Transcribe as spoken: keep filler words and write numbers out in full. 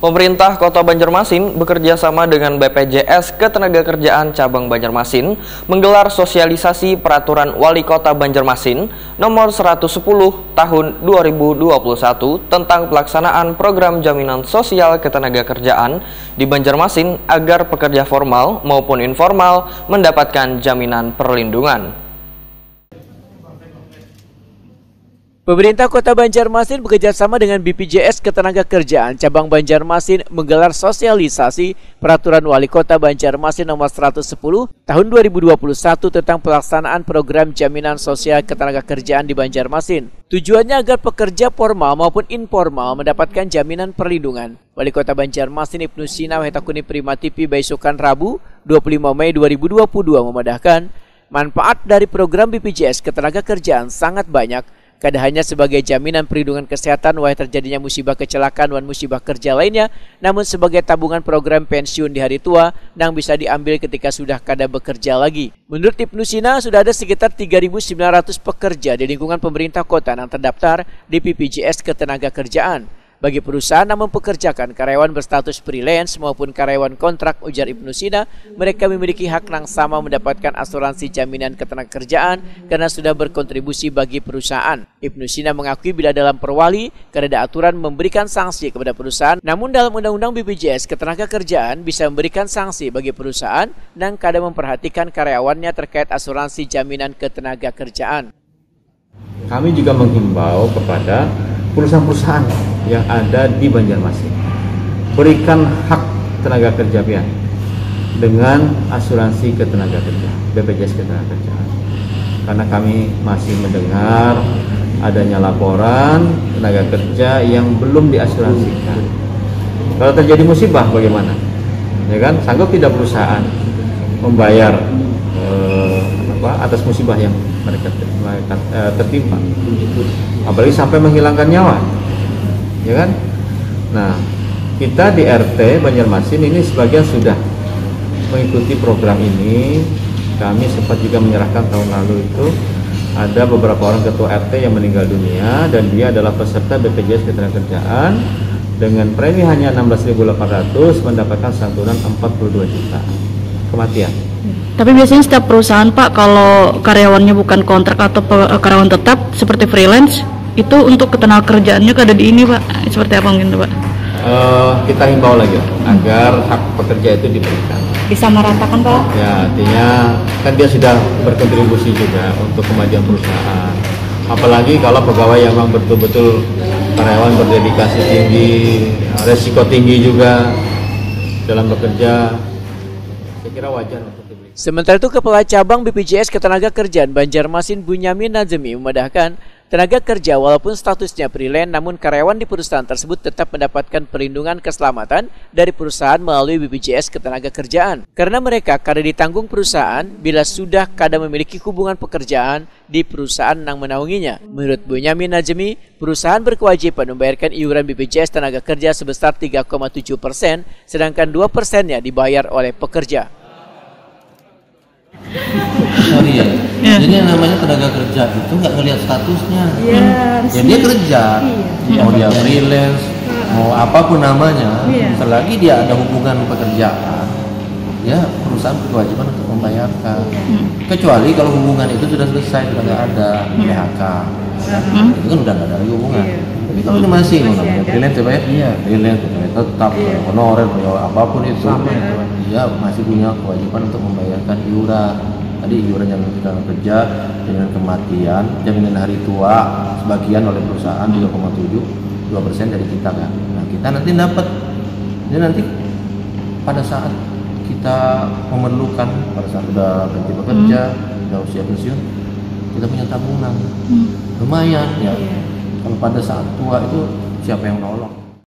Pemerintah Kota Banjarmasin bekerja sama dengan B P J S Ketenagakerjaan Cabang Banjarmasin menggelar sosialisasi Peraturan Wali Kota Banjarmasin Nomor seratus sepuluh Tahun dua ribu dua puluh satu tentang pelaksanaan program jaminan sosial ketenagakerjaan di Banjarmasin agar pekerja formal maupun informal mendapatkan jaminan perlindungan. Pemerintah Kota Banjarmasin bekerjasama dengan B P J S Ketenagakerjaan Cabang Banjarmasin menggelar sosialisasi Peraturan Wali Kota Banjarmasin Nomor seratus sepuluh Tahun dua ribu dua puluh satu tentang pelaksanaan program jaminan sosial ketenagakerjaan di Banjarmasin. Tujuannya agar pekerja formal maupun informal mendapatkan jaminan perlindungan. Wali Kota Banjarmasin Ibnu Sina wahitakuni Prima T V baisukan Rabu, dua puluh lima Mei dua ribu dua puluh dua memadahkan, manfaat dari program B P J S Ketenagakerjaan sangat banyak, kada hanya sebagai jaminan perlindungan kesehatan wayah terjadinya musibah kecelakaan wan musibah kerja lainnya, namun sebagai tabungan program pensiun di hari tua nang bisa diambil ketika sudah kada bekerja lagi. Menurut Ibnu Sina, sudah ada sekitar tiga ribu sembilan ratus pekerja di lingkungan pemerintah kota nang terdaftar di B P J S Ketenagakerjaan. Bagi perusahaan yang mempekerjakan karyawan berstatus freelance maupun karyawan kontrak, ujar Ibnu Sina, mereka memiliki hak yang sama mendapatkan asuransi jaminan ketenagakerjaan karena sudah berkontribusi bagi perusahaan. Ibnu Sina mengakui bila dalam Perwali, kada ada aturan memberikan sanksi kepada perusahaan, namun dalam Undang-Undang B P J S Ketenagakerjaan bisa memberikan sanksi bagi perusahaan nang kada memperhatikan karyawannya terkait asuransi jaminan ketenagakerjaan. Kami juga menghimbau kepada perusahaan-perusahaan yang ada di Banjarmasin, berikan hak tenaga kerja pian dengan asuransi ketenaga kerja, B P J S ketenaga kerjaan. Karena kami masih mendengar adanya laporan tenaga kerja yang belum diasuransikan. Kalau terjadi musibah bagaimana? Ya kan, sanggup tidak perusahaan membayar eh, apa, atas musibah yang mereka, mereka eh, tertimpa? Apalagi sampai menghilangkan nyawa, ya kan? Nah, kita di R T Banjarmasin ini sebagian sudah mengikuti program ini. Kami sempat juga menyerahkan tahun lalu itu ada beberapa orang ketua R T yang meninggal dunia dan dia adalah peserta B P J S ketenagakerjaan dengan premi hanya enam belas ribu delapan ratus mendapatkan santunan empat puluh dua juta kematian. Tapi biasanya setiap perusahaan, Pak, kalau karyawannya bukan kontrak atau pe- karyawan tetap seperti freelance, itu untuk ketenaga kerjaannya kada di ini, Pak. Seperti apa mungkin tuh, Pak? Eh, kita himbau lagi agar hak pekerja itu diberikan. Disamaratakan, Pak. Ya, artinya kan dia sudah berkontribusi juga untuk kemajuan perusahaan. Apalagi kalau pegawai yang memang betul-betul karyawan berdedikasi tinggi, resiko tinggi juga dalam bekerja, saya kira wajar untuk diberikan. Sementara itu, Kepala Cabang B P J S Ketenagakerjaan Banjarmasin Bunyamin Nazemi memadahkan, tenaga kerja walaupun statusnya freelance namun karyawan di perusahaan tersebut tetap mendapatkan perlindungan keselamatan dari perusahaan melalui B P J S Ketenagakerjaan. Karena mereka kada ditanggung perusahaan bila sudah kada memiliki hubungan pekerjaan di perusahaan nang menaunginya. Menurut Bunyamin Najmi, perusahaan berkewajiban membayarkan iuran B P J S tenaga kerja sebesar tiga koma tujuh persen, sedangkan dua persennya dibayar oleh pekerja. Sorry ya. Ya. Jadi yang namanya tenaga kerja itu nggak ngelihat statusnya. Ya, ya dia kerja. Iya. Mau dia freelance, mau apapun namanya, iya, selagi dia ada hubungan pekerjaan, ya perusahaan berkewajiban untuk membayarkan. Iya. Kecuali kalau hubungan itu sudah selesai, sudah nggak ada, hmm, P H K. Hmm. Itu kan udah nggak ada lagi hubungan. Iya. Tapi kalau ini masih, masih namanya freelance ya, Pak ya? Iya. Freelance, tetap, iya, honorer, apapun itu. Sama itu. Dia masih punya kewajiban untuk membayarkan iuran. Tadi iuran yang kita kerja, jaminan kematian, jaminan hari tua, sebagian oleh perusahaan tiga koma tujuh, dua persen dari kita kan. Nah, kita nanti dapat. Jadi nanti pada saat kita memerlukan, pada saat sudah berhenti bekerja, hmm, sudah usia pensiun, kita punya tabungan. Hmm. Lumayan ya. Iya. Kalau pada saat tua itu siapa yang nolong?